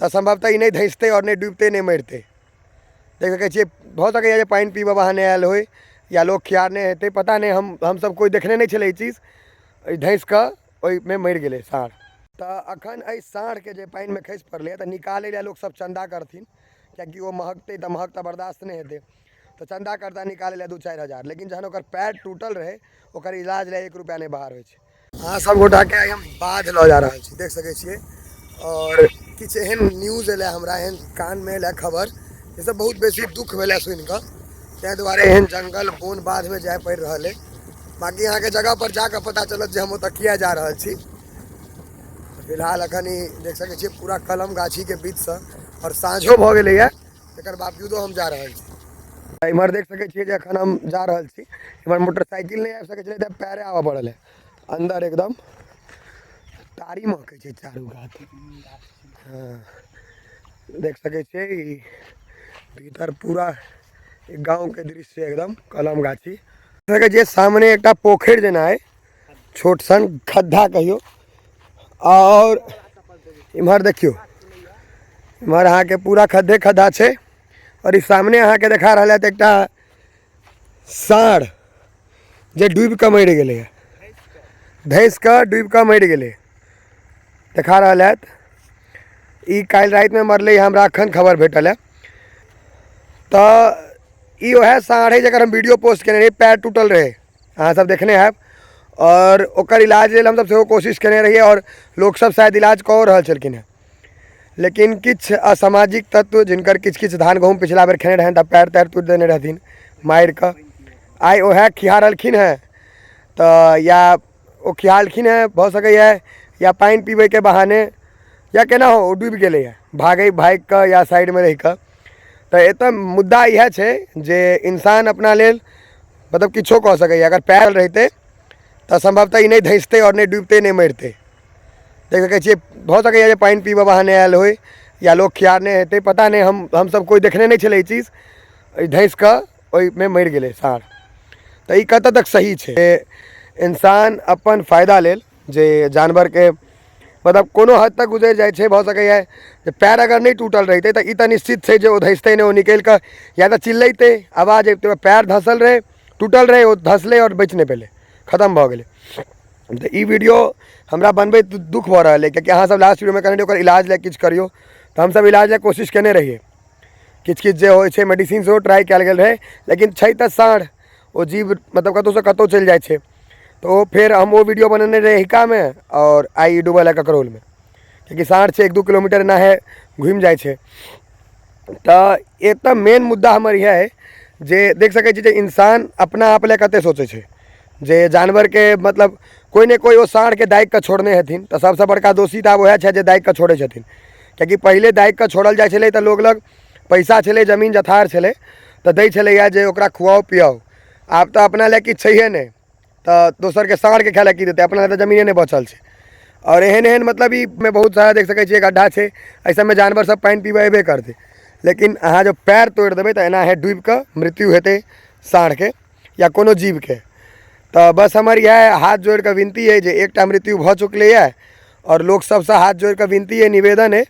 तऽ सम्भवतः ई नहि धँसितै आओर नहि डुबितै, नहि मरितै। देख सकै छियै, भऽ सकैए जे पानि पीबऽ बहाने आयल होइ या लोक खियारने हेतै, पता नहि। हमसभ कोइ देखने नहि छलै ई चीज। ई धँसि कऽ ओहिमे मरि गेलै साँढ़। तऽ अखन एहि साँढ़के जे पानिमे खसि पड़लैए, तऽ निकालै लए लोकसभ चन्दा करथिन, किएकि ओ महकतै तऽ महक तऽ बर्दाश्त नहि हेतै। तऽ चन्दा करता निकालै लए 2-4 हजार, लेकिन जहन ओकर पैर टूटल रहै, ओकर इलाज लए 1 रुपैआ नहि बाहर होइ छै। अहाँ सब गोटाके आइ हम बाध लऽ जा रहल छी, देख सकै छियै। आओर किछु एहन न्यूज एलै हमरा, एहन कानमे एलै खबर, जाहिसँ बहुत बेसी दुःख भेलै सुनि कऽ। ताहि दुआरे एहन जंगल बोन बाधमे जाय पड़ि रहल अइ। बाँकी अहाँके जगहपर जा कऽ पता चलत जे हम ओतऽ किया जा रहल छी। फिलहाल एखन ई देख सकै छियै, पूरा कलम गाछीके बीचसँ, आओर साँझो भऽ गेलैए, तकर बावजूदो हम जा रहल छी। इम्हर देख सकै छियै जे एखन हम जा रहल छी, इम्हर मोटरसाइकिल नहि आबि सकै छलै, तऽ पैरे आबऽ पड़ल है। अन्दर एकदम तारी महकै छै चारू कात। हँ, देख सकै छियै, ई भीतर पूरा गाँवके दृश्य, एकदम कलम गाछी। सकै छियै, सामने एकटा पोखरि जेना अइ, छोट सन खद्धा कहियौ। आओर इम्हर देखियौ, इम्हर अहाँके पूरा खद्धे खद्धा छै। आओर ई सामने अहाँके देखा रहल है एकटा साँढ़ जे डूबि कऽ मरि गेलै, धँसि कऽ डूबि कऽ मरि गेलै, देखा रहल हैत। ई काल्हि रातिमे मरलै, हमरा एखन खबर भेटल है। तऽ ई वएह साँढ़ है जकर हम वीडियो पोस्ट केने रही, पैर टूटल रहै, अहाँ सब देखने हैब। आओर ओकर इलाज लेल हमसब सेहो कोशिश केने रहियै, आओर लोकसब शायद इलाज कऽ रहल छलखिन हेँ, लेकिन किछु असामाजिक तत्व, जिनकर किछु किछु धान गहूँम पिछला बेर खेने रहनि, तऽ पैर तैर तोड़ि देने रहथिन मारि कऽ। आइ वएह खिहारलखिन हेँ, तऽ या ओ खिहारलखिन हेँ भऽ सकैए, या पानि पीबैके बहाने, या केना हो, ओ डूबि गेलैए भागै भागि कऽ या साइडमे रहि कऽ। तऽ एतऽ मुद्दा इएह छै जे इंसान अपना लेल मतलब किछो कऽ सकैए। अगर पैर रहितै तऽ सम्भवतः ई नहि धँसितै आओर नहि डुबितै, नहि मरितै। देख सकै छियै, भऽ सकैए जे पानि पीबऽ बहाने आयल होइ या लोक खियारने हेतै, पता नहि। हमसब कोइ देखने नहि छलै ई चीज। ई धँसि कऽ ओहिमे मरि गेलै साँढ़। तऽ ई कतऽ तक सही छै जे इंसान अपन फायदा लेल जे जानवरके मतलब कोनो हद तक गुजरि जाइ छै? भऽ सकैए जे पैर अगर नहि टूटल रहितै, तऽ ई तऽ निश्चित छै जे ओ धँसितै नहि। ओ निकलि कऽ या तऽ चिल्लैतै, आवाज अबितै। पैर धँसल रहै, टूटल रहै, ओ धँसलै आओर बचि नहि पेलै, खतम भऽ गेलै। तऽ ई वीडियो हमरा बनबैत दुःख भऽ रहल अइ, कियाकि अहाँसभ लास्ट वीडियोमे कहने रहियै ओकर इलाज लए किछु करियौ। तऽ हमसभ इलाज लए कोशिश केने रहियै, किछु किछु जे होइ छै, मेडिसिन सेहो ट्राइ कयल गेल रहै, लेकिन छै तऽ साँढ़, ओ जीव मतलब कतहुसँ कतहु चलि जाइ छै। तऽ ओ फेर हम ओ वीडियो बनेने रहियै हिकामे, आओर आइ ई डूबल है ककरौलमे, कियाकि साँढ़ छै, 1-2 किलोमीटर एनाहे घुमि जाइ छै। तऽ एतऽ मेन मुद्दा हमर इएह अइ जे देख सकै छी जे इंसान अपना आप लए कतेक सोचै छै, जे जानवरके मतलब कोइ ने कोइ ओ साँढ़के दागि कऽ छोड़ने हेथिन। तऽ सबसँ बड़का दोषी तऽ आब वएह छथि जे दागि कऽ छोड़ै छथिन, कियाकि पहिले दागि कऽ छोड़ल जाइ छलै तऽ लोक लग पैसा छलै, जमीन जथार छलै, तऽ दै छलैए जे ओकरा खुआउ पियाउ। आब तऽ अपना लए किछु छैहे नहि, तऽ दोसरके साँढ़के खाय लए की देतै? अपना लए तऽ जमीने नहि बचल छै। आओर एहन एहन मतलब ई मे बहुत सारा देख सकै छियै गड्ढा छै। एहि सबमे जानवर सब पानि पीबऽ अयबे करतै, लेकिन अहाँ जब पैर तोड़ि देबै, तऽ एनाहे डूबि कऽ मृत्यु हेतै साँढ़के या कोनो जीवके। तऽ बस हमर इएह हाथ जोड़ि कऽ विनती अइ जे एकटा मृत्यु भऽ चुकलैए, आओर लोक सबसँ हाथ जोड़ि कऽ विनती अइ, निवेदन अइ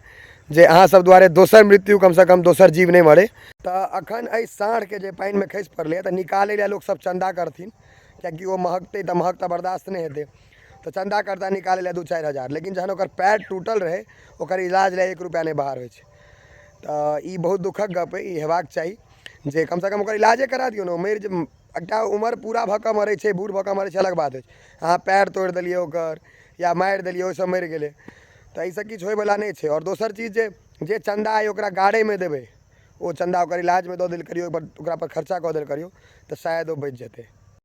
जे अहाँ सब दुआरे दोसर मृत्यु, कमसँ कम दोसर जीव नहि मरै। तऽ अखन एहि साँढ़के जे पानिमे खसि पड़लैए, तऽ निकालै लए लोकसब चन्दा करथिन, किएकि ओ महकतै तऽ महक तऽ बर्दाश्त नहि हेतै। तऽ चन्दा करता निकालै लए 2-4 हजार, लेकिन जहन ओकर पैर टूटल रहै, ओकर इलाज लए 1 रुपैआ नहि बाहर होइ छै। तऽ ई बहुत दुःखक गप अइ। ई हेबाक चाही जे कमसँ कम ओकर इलाजे करा दियौ ने। ओ मरि जे एकटा उमर पूरा भऽ कऽ मरै छै, बूढ़ भऽ कऽ मरै छै, अलग बात अछि। अहाँ पैर तोड़ि देलियै ओकर या मारि देलियै, ओहिसँ मरि गेलै, तऽ एहिसँ किछु होइवला नहि छै। आओर दोसर चीज जे जे चन्दा अइ ओकरा गाड़ैमे देबै, ओ चन्दा ओकर इलाजमे दऽ देल करियौ, ओकरा पर खर्चा कऽ देल करियौ, तऽ शायद ओ बचि जेतै।